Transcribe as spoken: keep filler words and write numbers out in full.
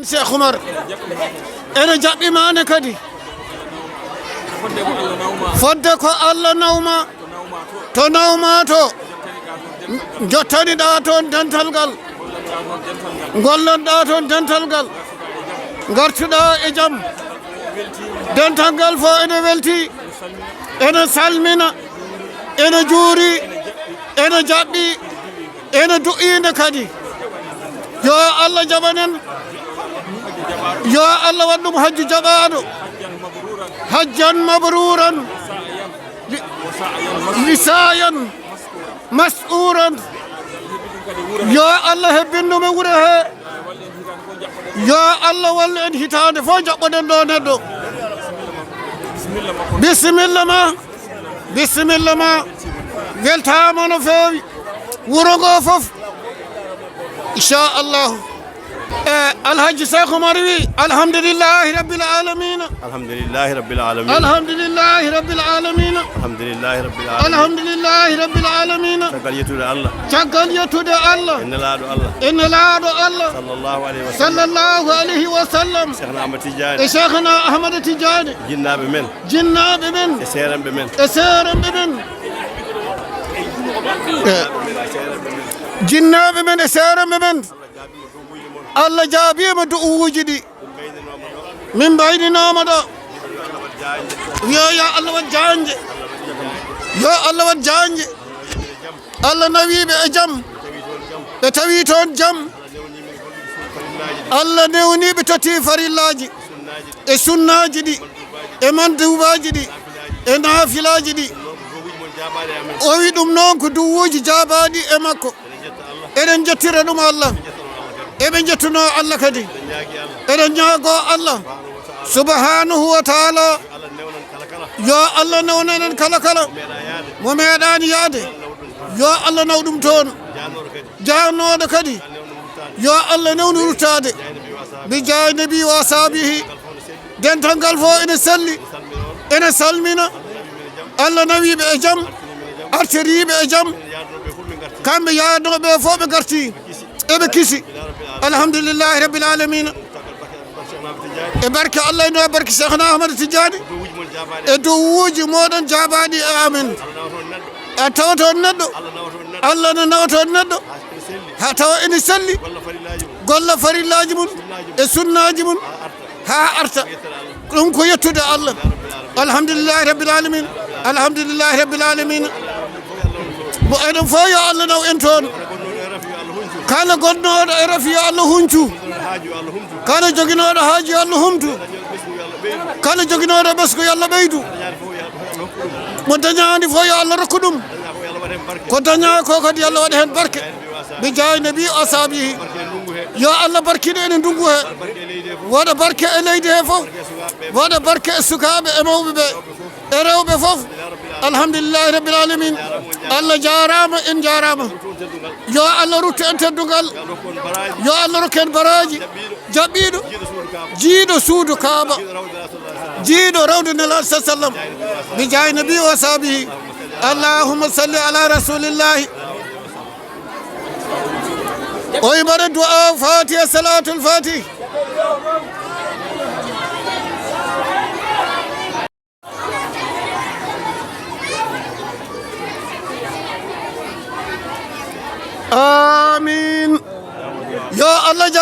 Cheikh Oumar, ene jaɓɓi maane kadi. Fodde ko Allah nawma, to nawma to, jottaniɗa toon dental ngal, gollanɗa toon dental ngal, ngartuɗa e jam. Dental ngal fof ene welti, ene salmina, ene juuri, ene jaɓɓi, ene du'inde kadi. Yo Allah jaɓan en. Yo Allah waɗ ɗum hajju jaɓaaɗo. Hajjan mabruuran. Li-, lisaayan mas'uuran. Yo Allah hebbin ɗum e wuro he. Yo Allah wallu en hitaande fof jaɓɓoɗen ɗo neɗɗo. Bisimilla ma. Bisimilla ma. Weltaama no feewi. Wuro ngo fof. Inchallahu. E Alhaji Cheikh Oumar wi, alhamdulillahi rabbil alamina. Alhamdulillahi rabbil alamina. Alhamdulillahi rabbil alamina. Alhamdulillahi rabbil alamina. Alhamdulillahi rabbil alamina. Caggal yettude Allah. Caggal yettude Allah. E nelaaɗo Allah. E nelaaɗo Allah. Sallallahu alayhi wa sallam. Sallallahu alayhi wa sallam. Cheikhna Ahmad Tidiane. E Cheikhna Ahmad Tidiane. Jinnaaɓe men. Jinnaaɓe men. E seerenɓe men. E seerenɓe men. E jinnaaɓe men e seerenɓe men. Allah jaabiima du'uwuuji ɗi. Min mbayninooma ɗo. Yo, yo Allah waɗ jaanje. Yo Allah waɗ jaanje. Allah nawi ɓe e jam. Ɓe tawi toon jam. Allah newni ɓe totti farillaaji. E sunnaaji ɗi. E manduubaaji ɗi. E naafilaaji ɗi. O wi ɗum noon ko du'uwuuji jaabaaɗi e makko. Eɗen njettira ɗum Allah. Eɓe njettunoo Allah kadi. Eɗen ñaagoo Allah subhanahu wa taala. Yo Allah newnan en kala kala mo meeɗaani yahde. Yo Allah naw ɗum toon. Jaanooɗo kadi. Yo Allah newnu ruttaade. Bi jaahi nabi wa asaabihi. Dental ngal fof ene selli, ene salmina. Allah nawi ɓe e jam, artiri ɓe e jam. Kamɓe yahnooɓe fof ɓe ngarti, eɓe kisi. Alhamdulillahi rabbil alamina. E barke Allah eno e barke Cheikhna Ahmad Tidiane. E du'uwuuji mooɗon jaabaaɗi e amen. A tawata on neɗɗo. Allah ne nawata on neɗɗo. Haa tawa ene selli. Golla farillaaji mum. E sunnaaji mum. Haa arta. Ɗum ko yettude Allah. Alhamdulillahi rabbil alamin. Alhamdulillahi rabbil alamin. Mo enen fof yo Allah naw en toon. Kala gonnooɗo e rafi yo Allah huncu. Kala joginooɗo haaju yo Allah humtu. Kala joginooɗo ɓesngu yo Allah ɓeydu. Mo dañaani fof yo Allah rokku ɗum. Ko dañaa ko kadi yo Allah waɗ heen barke. Bi jaahi nabi o asaabihi. Yo Allah barkino ene ndunngu he. Waɗa barke e leydi he fof. Waɗa barke e sukaaɓe e mawɓe ɓe. E rewɓe fof. Alhamdulillahi rabbil alamin. Allah jaaraama, en jaaraama. Yo Allah ruttu en teddungal. Yo Allah rokku en baraaji. Jaɓɓiiɗo. Jiiɗo suudu Kaaba. Jiiɗo rawde Nelaaɗo sallallahu alayhi wa sallam. Bi jaahi nabi wa sahbihi. Allahumma salli ala rasulillahi. O yi mbaɗa du'a Fatiha, salatul Fatih. Amin. Yo Allah ja-